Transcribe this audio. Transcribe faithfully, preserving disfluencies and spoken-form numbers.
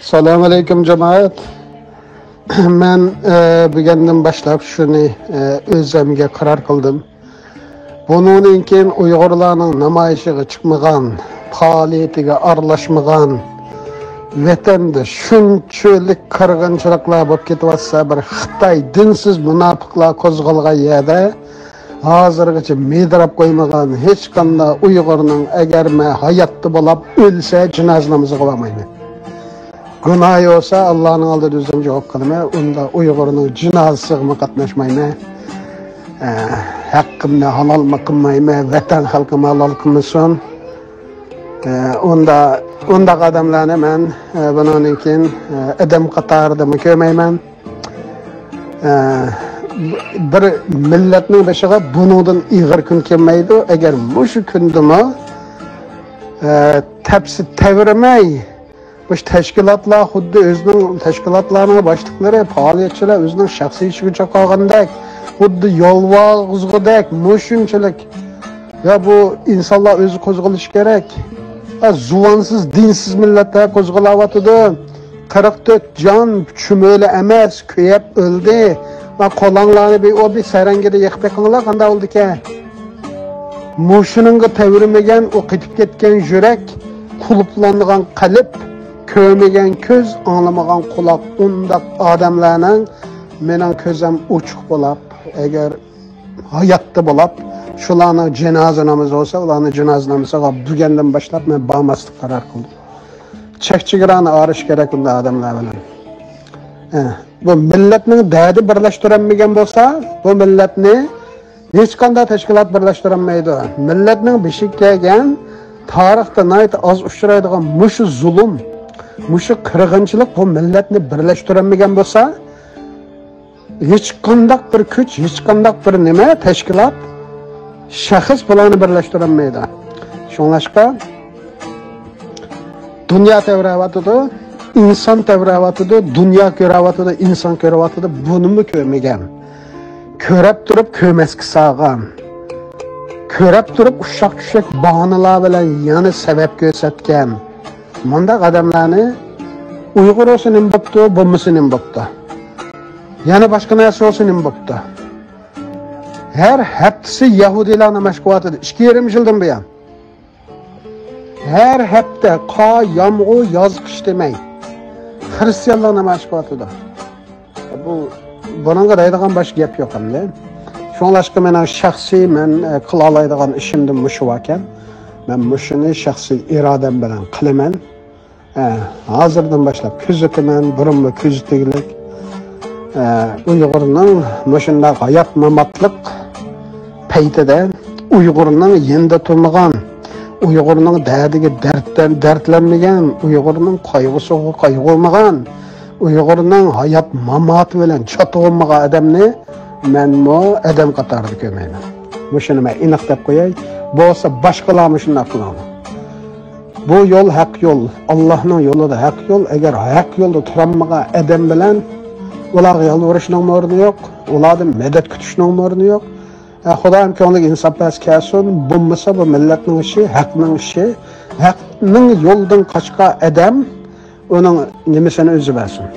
سالام ئەلەيكۇم جامائەت. مەن ئە، بۈگۈندىن باشلاپ شۇنى ئە، ئۆزۈمگە قارار قىلدىم. بۇنىڭدىن كېيىن ئۇيغۇرلارنىڭ نامايىشىغا چىقمىغان، پائالىيىتىگە ئارىلاشمىغان، ۋەتەندە شۇنچىلىك قىرغىنچىلىقلار بولۇپ كېتىۋاتسا، بىر خىتاي دىنسىز مۇناپىقلار قوزغالغان يەردە ھازىرغىچە مىدىراپ قويمىغان ھېچقانداق ئۇيغۇرنىڭ، ئەگەر مەن ھاياتتا بولاپ ئۆلسە، جىنازا نامىزىغا بارمايمەن. گۇناھى بولسا، ئاللانىڭ ئالدىدا ئۆزۈم جاۋاب قىلىمەن. ئۇنداق ئۇيغۇرنىڭ جىنازىسىغىمۇ قاتناشمايمەن. ئە، ھەققىمنى ھالالمۇ قىلمايمەن، ۋەتەن خەلقىمنى ھالال قىلمىسۇن. ئە، ئۇندا-، ئۇنداق ئادەملەرنى مەن، ئە، بۇنىڭدىن كېيىن، ئە، ئادەم قاتارىدىمۇ كۆرمەيمەن. ئە، بىر مىللەتنىڭ بېشىغا بۇنىڭدىن ئېغىر كۈن كەلمەيدۇ. ئەگەر مۇشۇ كۈندىمۇ، ئە، تەپسى تەۋرىمەي، مۇشۇ تەشكىلاتلار خۇددى ئۆزىنىڭ، تەشكىلاتلارنىڭ باشلىقلىرى، پائالىيەتچىلەر ئۆزىنىڭ شەخسىي ئىشىگە چاقالغاندەك، خۇددى يالۋۇرغۇزغۇدەك مۇشۇنچىلىك. يا بۇ ئىنسانلار ئۆزى قوزغىلىشى كېرەك. ھە، زۇۋانسىز، دىنسىز مىللەتلەر قوزغىلاۋاتىدۇ. قىرىق تۆت جان چۈمۈلە ئەمەس، كۆيۈپ ئۆلدى. ھە، قولاڭلارنى بىر، ئۇ بىر سەرەڭگىدە يېقىپ بېقىڭلار، قانداق بولىدىكەن. مۇشۇنىڭغا تەۋرىمىگەن ئۇ قېتىپ كەتكەن يۈرەك، قۇلۇپلانغان قەلب، كۆرمىگەن كۆز، ئاڭلىمىغان قۇلاق، ئۇنداق ئادەملەرنىڭ مېنىڭ كۆزۈم ئوچۇق بولاپ، ئەگەر ھاياتتا بولاپ، شۇلارنىڭ جىنازا نامىزى بولسا، ئۇلارنىڭ جىنازا نامىزىغا بۈگۈندىن باشلاپ مەن بارماسلىق قارار قىلدىم. چەك چېگرانى ئايرىش كېرەك بۇنداق ئادەملەر بىلەن. ئە، بۇ مىللەتنىڭ دەردى بىرلەشتۈرەلمىگەن بولسا، بۇ مىللەتنى ھېچقانداق تەشكىلات بىرلەشتۈرەلمەيدۇ. مىللەتنىڭ بېشىغا كەلگەن، تارىختا ناھايىتى ئاز ئۇچرايدىغان مۇشۇ زۇلۇم، مۇشۇ قىرغىنچىلىق بۇ مىللەتنى بىرلەشتۈرەلمىگەن بولسا، ھېچقانداق بىر كۈچ، ھېچقانداق بىر نېمە، تەشكىلات، شەخس بۇلارنى بىرلەشتۈرەلمەيدۇ. شۇڭلاشقا، دۇنيا تەۋرەۋاتىدۇ، ئىنسان تەۋرەۋاتىدۇ، دۇنيا كۆرەۋاتىدۇ، ئىنسان كۆرۈۋاتىدۇ، بۇنىمۇ كۆرمىگەن. كۆرەپ تۇرۇپ كۆرمەسكە سالغان. كۆرەپ تۇرۇپ ئۇششاق چۈششەك باھانىلار بىلەن يەنە سەۋەب كۆرسەتكەن. مۇنداق ئادەملەرنى ئۇيغۇر بولسا نېمە بوپتۇ، بولمىسا نېمە بوپتۇ. يەنە باشقا نەرسە بولسا نېمە بوپتۇ. ھەر ھەپتىسى يەھۇدىيلار نامايىش قىلىۋاتىدۇ. ئىككى يېرىم يىلدىن بۇيان. ھەر ھەپتە قار، يامغۇر، ياز، قىش دېمەي، خىرىستىيانلار نامايىش قىلىۋاتىدۇ. بۇ، بۇنىڭغا دەيدىغان باشقا گەپ يوق ئەمدى. شۇڭلاشقا مېنىڭ شەخسىي مەن، ئە، قىلالايدىغان ئىشىمدىن مۇشۇ باركەن. مەن مۇشۇنى شەخسىي ئىرادەم بىلەن قىلىمەن. ئە، ھازىردىن باشلاپ كۆزىتىمەن، بۇرۇنمۇ كۆزىتىگلىك. ئە، ئۇيغۇرنىڭ مۇشۇنداق ھايات ماماتلىق پەيتىدە ئۇيغۇرنىڭ يېنىدا تۇرمىغان، ئۇيغۇرنىڭ دەردىگە دەرتلەن-، دەرتلەنمىگەن، ئۇيغۇرنىڭ قايغۇسىغا قايغۇرمىغان، ئۇيغۇرنىڭ ھايات ماماتى بىلەن چاتىقى بولمىغان ئادەمنى مەنمۇ ئادەم قاتارىدا كۆرمەيمەن. مۇشۇنى مەن ئېنىق دەپ قوياي. بولسا باشقىلارمۇ شۇنداق قىلىڭلار. بۇ يول ھەق يول، ئاللاھنىڭ يولىدا ھەق يول. ئەگەر ھەق يولدا تۇرالمىغان ئادەم بىلەن ئۇلارغا يالۋۇرۇشنىڭمۇ ئورنى يوق، ئۇلاردىن مەدەت كۈتۈشنىڭمۇ ئورنى يوق. ئە، خۇدايىم كۆڭلىگە ئىنساپ بەرسە كەلسۇن، بولمىسا بۇ مىللەتنىڭ ئىشى، ھەقنىڭ ئىشى. ھەقنىڭ يولىدىن قاچقان ئادەم ئۇنىڭ نېمىسىنى ئۆزى بەرسۇن.